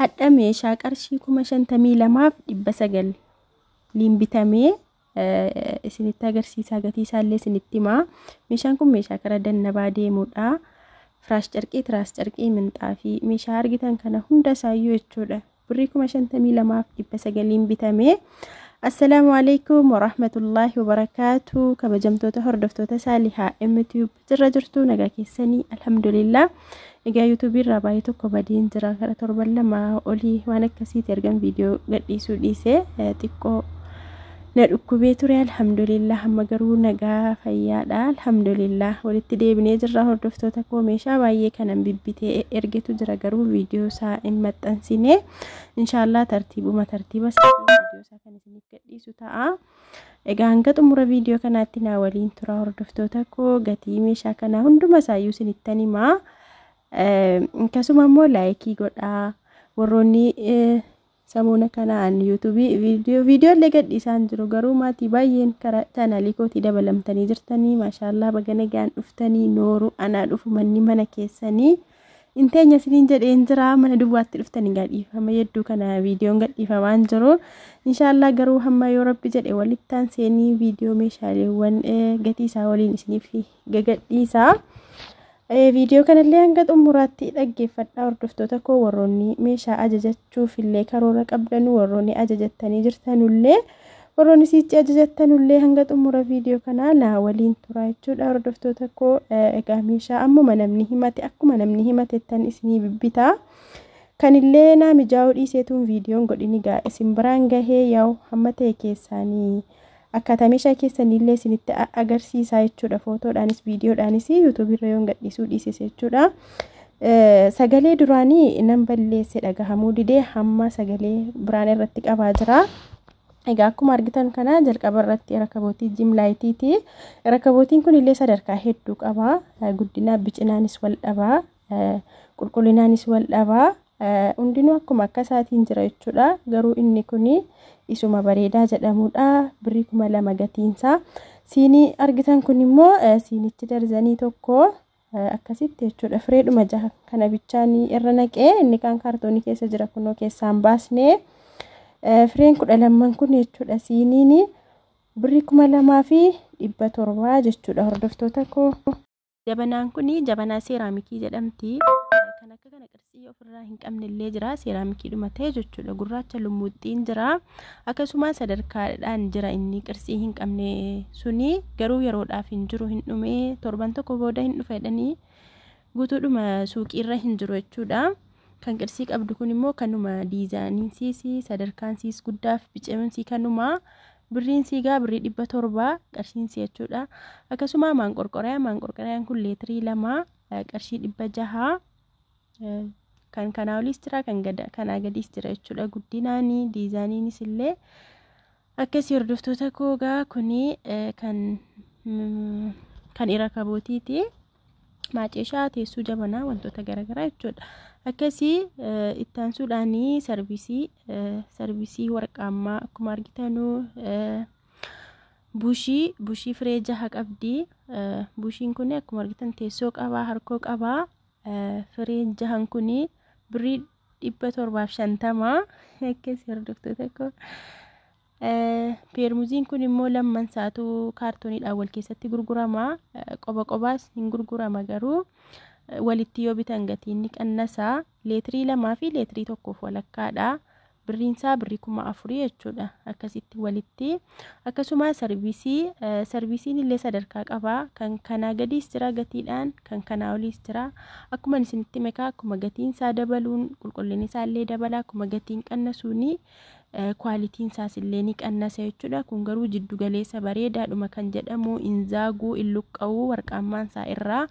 Hadha meeshaa qarshii 52,900 liin bitamee isinitti agarsiisaa, gatii isaallee isinitti himaa. Meeshaan kun meeshaa karaa dannabaa deemudha. Firaash carqii, tiraas carqii, minxaafii meeshaa argitan kana hunda isaayyuu jechuudha. Birrii 52,900 bitamee. Assalaamu alaikum warahmatullaahi wabarakaatu. Kabajamtoota hordoftoota Saalihaa MTube jirra jirtu, nagaa keessanii? Alhamdulillah. Egaa yuutuubii irraa baay'ee tokko badeen jira. Kara torban 2 olii waan akkasiiti ergan viidiyoo gadhiisuu dhiisee xiqqoo na dhukkubee ture. Alhamdulillah, amma garuu nagaa fayyaadha. Alhamdulillah, walitti deebinee jirra hordoftoota koo. Meeshaa baay'ee kanan bibbitee ergetu jira, garuu viidiyoo isaa hin maxxansine. Inshaallah tartiibuma tartiiba isaatiin viidiyoo isaa kan isiniif gadhiisu ta'a. Egaa hanga xumura viidiyoo kanaatti naa waliin tura hordoftoota koo, gatii meeshaa kanaa hunduma isaayyuu isinittan himaa. Akkasuma immoo like godhaa warroonni samuuna kanaan yuutuubii viidiyoo illee gadhiisaan jiru, garuu maatii baay'een karaa chaanaalii kootii dabalamtanii jirtanii, maashaallaa, baga nagaan dhuftanii, nooru, anaa dhufu, manni mana keessanii inteenya isiniin jedheen jira. Mana duwwaatti dhuftanii gadhiifama hedduu kana viidiyoon gadhiifamaan jiru. Inshaallah garuu hamma yoo rabbi jedhe walittaan seenii viidiyoo meeshaaleewwan gatii isaa waliin isiniif gagadhiisa. Viidiyoo kanallee hanga xumuraatti dhaggeeffadhaa hordoftoota koo, warroonni meeshaa ajajachuuf illee karoora qabdanu, warroonni ajajattanii jirtanullee, warroonni siichi ajajattanullee hanga xumura viidiyoo kanaa naa waliin tura jechuudha hordoftoota koo. Egaa meeshaa ammuma namni himate, akkuma namni himatettan isinii bibbitaa. Kanillee naa mijaa'uu dhiiseetuun viidiyoon godhin egaa isin biraan gahee yaa'u hamma ta'e keessaanii akkaataa meeshaa keessaniillee isinitti agarsiisaa jechuudha. Footoodhaanis viidiyoodhaanis yuutuubiirra yoon gadhiisuu dhiisise jechuudha. Sagalee duraanii nan balleesse, dhagahamuu didee, hamma sagalee biraan irratti qabaa jira. Egaa akkuma argitan kana jalqaba irratti rakabootii jimlaayitiiti. Rakabootiin kun illee sadarkaa hedduu qaba. Guddinaa bicinaanis wal dhabaa. Qulqullinaanis wal dhabaa. Hundinuu akkuma akka isaatiin jira jechuudha. Garuu inni kun isuma bareedaa jedhamudha. Birrii 2,000 gatiinsaa. Siinii argitan kun immoo siinichi darzanii 1 akkasitti jechuudha. Fireedhuma 6 kana bichaan irra naqee, inni kaan kaartoonii keessa jira, kunoo keessaan baasnee. Fireen 12 kun jechuudha, siiniin birrii 2,700 jechuudha hordoftoota koo. Jabanaan kun jabanaa seeraamikii jedhamti. Kan akka kana qirtsii ofirraa hin qabne illee jira. Seeraamikiidhuma ta'e jechuudha. Gurraacha lummuuxxiin jira. Akkasuma sadarkaadhaan jira inni qirtsii hin qabne suni, garuu yeroodhaaf hin jiru, hin dhume, torban tokko booda hin dhufa jedhanii guutuudhuma suuqiirra hin jiru jechuudha. Kan qirtsii qabdu kun immoo kanuma diizaayiniin sadarkaan siis guddaaf biceemsii kanuma, birriin siigaa birrii 700 qarshiin jechuudha. Akkasuma maanqorqoryaa, maanqorqoryaan kun leetirii 2 qarshii 600. Kan kanaa oliis jira, kan kanaa gadiis jira jechuudha. Guddinaanii diizaayiniinis illee akkasii hordoftoota koogaa. Kuni kan irakabootiiti. Maaceeshaa, teessoo, jabanaa, wantoota garaagaraa jechuudha. Akkasii ittaansuudhaanii sarvisii, sarvisii warqaammaa akkuma argitanuu, bushii, bushii firee 6 qabdi. Bushiin kun akkuma argitan teessoo qabaa, harkoo qabaa. Fireen jahan kun birrii 750 akkasii hordoftoota koo. Peermuziin kun immoo lamman isaatu kaartooniidhaan wal keessatti gurgurama. Qoba qobaas hin gurgurama, garuu walitti yoo bitan gatiin ni qannasa. Leetirii 2 fi leetirii 1f walakkaadha. Birriin isaa birrii 4,000 jechuudha. Akkasitti walitti. Akkasuma sarvisii, sarvisiin illee sadarkaa qaba. Kan kanaa gadiis jira gatiidhaan, kan kanaa oliis jira. Akkuma isinitti mekaa, akkuma gatiin isaa dabaluun qulqullinni isaa illee dabala, akkuma gatiin qannasuuni kwaalitiin isaas illee ni qannasa jechuudha. Kun garuu jiddu galeessa bareedaadhuma kan jedhamu, inzaaguu, illuqqa'uu, warqaammaan isaa irraa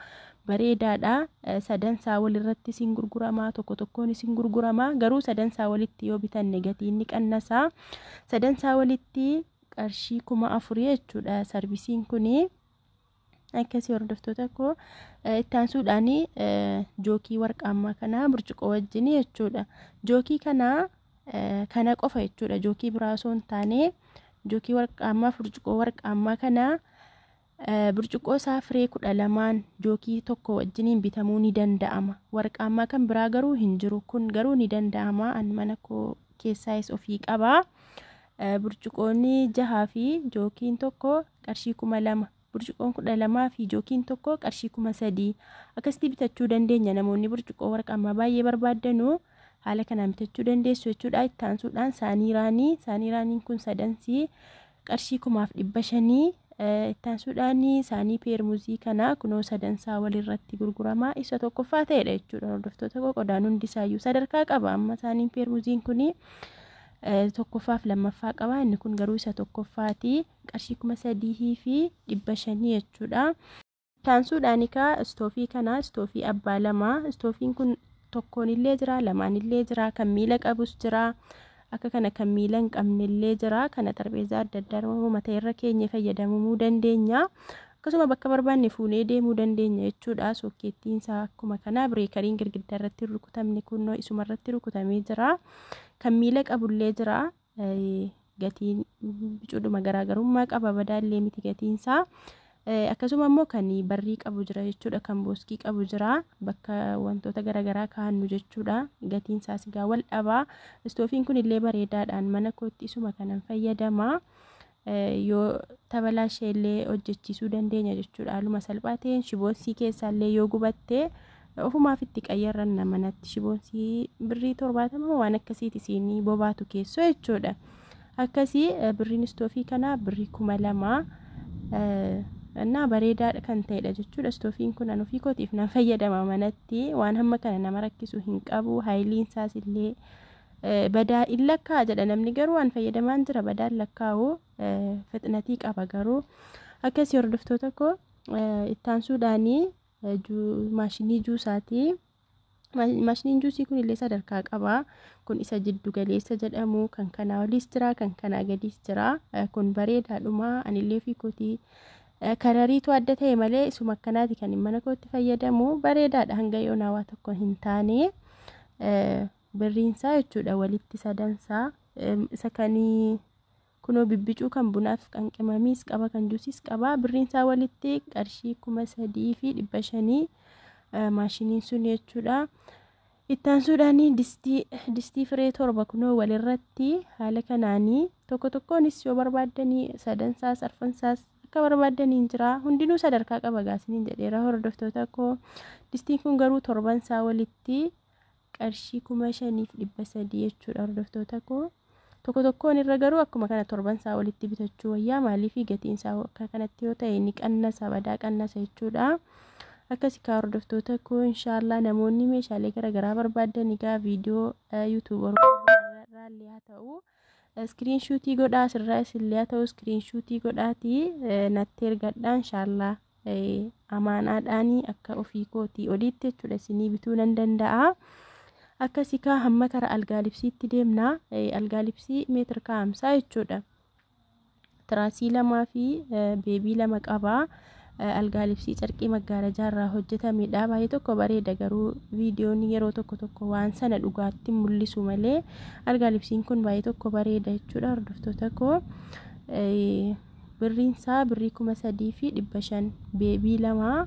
bareedaadha. Sadan isaa walirratti isin gurgurama, tokko tokkoon isin gurgurama, garuu sadan isaa walitti yoo bitanne gatiin ni qannasa. Sadan isaa walitti qarshii 4,000 jechuudha sarvisiin kuni. Akkasii hordoftoota koo, ittaansuudhaan jookii warqaammaa kana burcuqqoo wajjin jechuudha. Jookii kana kana qofa jechuudha. Jookii biraa osoo hin taane jookii warqaammaa, burcuqqoo warqaammaa kana Burcuqqoo isaa firee 12 jookii tokko wajjiniin bitamuu ni danda'ama. Warqaammaa kan biraa garuu hin jiru. Kun garuu ni danda'ama. An mana koo keessaayis ofii qaba. Burcuqqoonni 6 fi jookiin tokko qarshii 2000. Burcuqqoon 12 fi jookiin tokko qarshii 3000. Akkasitti bitachuu dandeenya. Namoonni burcuqqoo warqaammaa baay'ee barbaaddanu haala kanaan bitachuu dandeessu jechuudha. Itti aansuudhaan saanii raanii. Saanii raaniin kun sadansii qarshii 1500. Itti aansuudhaan saanii peermuzii kana kunoo sadansaa walirratti gurgurama. Isa tokkoffaa ta'edha jechuudha. Hordoftoota koo, qodaan hundisaayyuu sadarkaa qaba. Amma saaniin peermuziin kun tokkoffaaf lammaffaa qaba. Inni kun garuu isa tokkoffaati. Qarshii 3500 jechuudha. Itti aansuudhaan egaa istoofii kana, istoofii abbaa 2. Istoofiin kun tokkoon illee jira, lamaan illee jira, kan miila qabus jira. Akka kana kan miila hin qabne illee jira. Kana xarbeezaa adda addaa mataa irra keenye fayyadamuu dandeenya. Akkasuma bakka barbaanne fuunee deemuu dandeenya jechuudha. Sookkeettiin isaa akkuma kana bireekariin girgiddaa irratti rukutamne kunoo isuma irratti rukutamee jira. Kan miila qabullee jira. Gatiin bicuudhuma garaagarummaa qaba, badaallee miti gatiin isaa. Akkasuma immoo kan barrii qabu jira jechuudha. Kan booskii qabu jira. Bakka wantoota garaagaraa kaa'annu jechuudha. Gatiin isaas egaa wal dhabaa. Istoofiin kun illee bareedaadhaan mana kootti isuma kanan fayyadama. Yoo tabalaashee illee hojjechiisuu dandeenya jechuudha. Haaluma salphaa ta'een shiboonsii keessaallee yoo gubatte ofumaaf itti qayyarranna manatti. Shiboonsii birrii 70 waan akkasiiti siinii bobaatu keessoo jechuudha. Akkasii birriin istoofii kanaa birrii 2000 እና bareedaadha kan ta'edha jechuudha. Istoofiin kun an ofii kootiif nan fayyadama manatti. Waan hamma kana nama rakkisu hin qabu. Haayiliin isaas illee badaa in lakkaa'a jedha namni, garuu an fayyadamaan jira, badaan lakkaa'u, fixnatii qaba garuu. Akkasii hordoftoota koo, itti aansuudhaanii maashinii juusaati. Maashiniin juusii kun illee sadarkaa qaba. Kun isa jiddu galeessa jedhamu, kan kanaa oliis jira, kan kanaa gadiis jira. Kun bareedaadhuma, anillee ofii kootii karariitu adda ta'e malee isuma akkanaati kan mana kootti fayyadamu. Bareedaadha, hanga yoonaa waa tokko hin taane birriinsaa jechuudha. Walitti sadansaa isa kanii kunoo bibbicuu kan bunaaf kan qimamiis qaba, kan juusiis qaba. Birriinsaa walitti qarshii 3500 maashiniin sun jechuudha. Itti aansuudhaan distii firee 7 kunoo walirratti haala kanaanii tokko tokkoonis yoo barbaaddanii sadansaas arfansaas akka barbaaddaniin jira. Hundinuu sadarkaa qaba gaasiniin jedheera hordoftoota koo. Distiin kun garuu torbansaa walitti qarshii 5300 jechuudha hordoftoota koo. Tokko tokkoon irra garuu akkuma kana torbansaa walitti bitachuu wayyaa, maaliif gatiin isaa akka kanatti yoo ta'e ni qannasa, badaa qannasa jechuudha. Akkasi kaa hordoftoota koo, inshaallah namoonni meeshaalee garaagaraa barbaaddan egaa viidiyoo YouTube irraallee haa ta'u iskiriinshuutii godhaa, asirraa isillee haa ta'u iskiriinshuutii godhaatii natti ergadhaa. Inshaallah amaanaadhaanii akka ofii kootii oliitti jechuudha isinii bituu nan danda'a. Akkasi kaa hamma kara algaa libsiitti deemna. Algaa libsii meetira 50 jechuudha. Tiraasii 2 fi beebii 2 qaba. Algaa libsii carqii maggaarajaa irraa hojjetamedha. Baay'ee tokko bareeda, garuu viidiyoon yeroo tokko tokko waan sana dhugaatti mul'isu malee algaa libsiin kun baay'ee tokko bareeda jechuudha hordoftoota koo. Birriin isaa birrii 3500, beebii 2,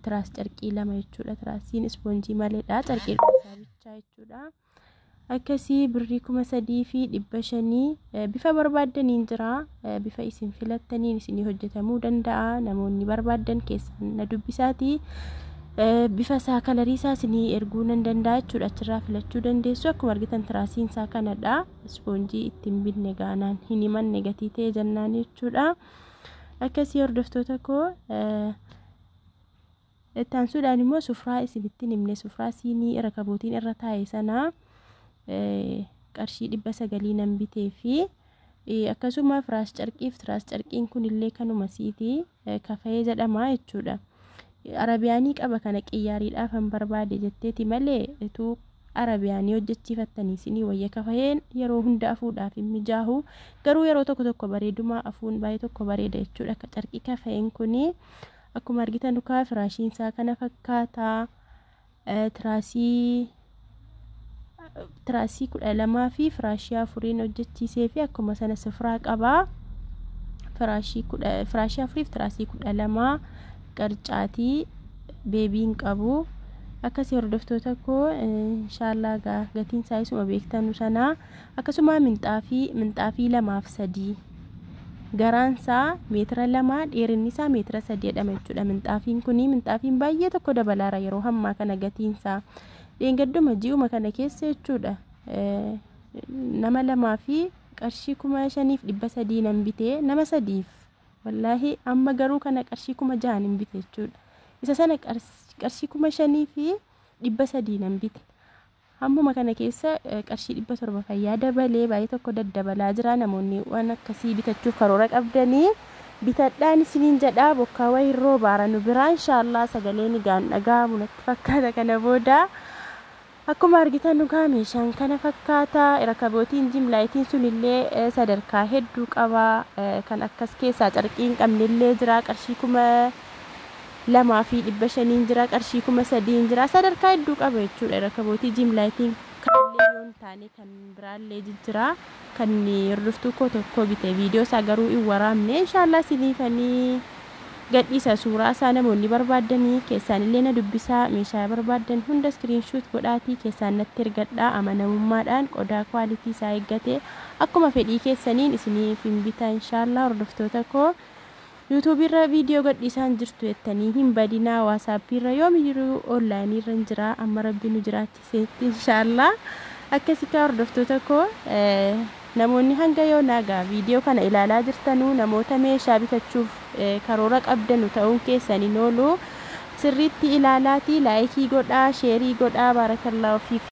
tiraas carqii 2 jechuudha. Tiraasiin ispoonjii maleedha, carqii isaa bichaa jechuudha. Akkasii birrii 3500 bifa barbaaddaniin jira. Bifa isin filattaniin isinii hojjetamuu danda'a. Namoonni barbaaddan keessan na dubbisaati. Bifa isaa, kalarii isaa isinii erguu nan danda'a jechuudha. Achirraa filachuu dandeessu. Akkuma argitan tiraasiin isaa kanadha. Ispoonjii ittiin binne gaanaan hin himanne gatii ta'e jennaan jechuudha. Akkasii hordoftoota koo, itti aansuudhaan immoo sufraa isinitti himne, sufraa siinii rakabootiin irra taa'e sana qarshii 900 nan bitee fi akkasuma firaas carqiif tiraas carqiin kunillee kanuma siiti kafayee jedhama jechuudha. Arabiyaanii qaba kana qiyyaariidhaaf han barbaade jetteeti malee utuu arabiyaanii hojjechiifattanii isinii wayya. Kafayeen yeroo hunda afuudhaaf hin mijaahu, garuu yeroo tokko tokko bareedumaa afuun baay'ee tokko bareeda jechuudha. Carqii kafayeen kuni akkuma argitan dukaa firaashiin isaa kana fakkaata. Tiraasii 12 fi firaashii 4 hojjechiisee fi akkuma sana sifraa qaba. Firaashii 4 tiraasii 12 qarcaatii beebiin qabu. Akkasii hordoftoota koo inshaallah gatiin isaa isuma beektanu sanaa. Akkasuma minxaafii 2 fi 3 garaan isaa meetira 2 dheerinni isaa meetira 3 jedhama jechuudha. Minxaafiin kuni minxaafiin baay'ee tokko dabalaara yeroo hammaa kana gatiin isaa dheengadduma ji'uma kana keessa jechuudha. Nama 2 fi qarshii 5300 nan bitee nama 3f wallaahi amma garuu kana qarshii 6000 hin bite jechuudha. Isa sana qarshii 5300 nan bite. Hammuma kana keessa qarshii 700 fayyaa dabalee baay'ee tokko daddabalaa jira. Namoonni waan akkasii bitachuuf karoora qabdanii bitadhaan isiniin jedhaa. Bokkaa wayii roobaara nu biraa inshaallah sagaleen gaan dhaga'amu natti fakkaata kana booda. Akkuma argitan dhugaa meeshaan kana fakkaata. Rakabootiin jimlaayitiin sunillee sadarkaa hedduu qaba. Kan akkas keessaa carqii hin qabnellee jira. Qarshii 2500 jira. Qarshii 3000 jira. Sadarkaa hedduu qaba jechuudha. Rakabootii jimlaayitiin kanallee yoo hin taane kan biraallee jira. Kan hordoftuu koo tokko bite viidiyoo isaa garuu hin waraabne inshaallah isiniifanii gadhiisa suuraa isaa namoonni barbaaddanii keessaanillee na dubbisaa. Meeshaa barbaaddan hunda iskiriinshuut godhaatii keessaan natti ergadhaa. Amanamummaadhaan qodaa kwaalitii isaa eeggate akkuma fedhii keessaniin isiniif hin bita inshaallah. Hordoftoota koo yuutuubii irra viidiyoo gadhiisaan jirtu jettanii hin badinaa. Waasaappii irra yoomiyyuu onlaayinii irra hin jira. Amma rabbi nu jiraachiseetti inshaallah. Akkasii hordoftoota koo namoonni hanga yoonaagaa viidiyoo kana ilaalaa jirtanuu namoota meeshaa bitachuuf karoora qabdanu ta'uun keessan hin oolu. Sirriitti ilaalaatii laayikii godhaa, sheerii godhaa. Baarakallaahu fiik.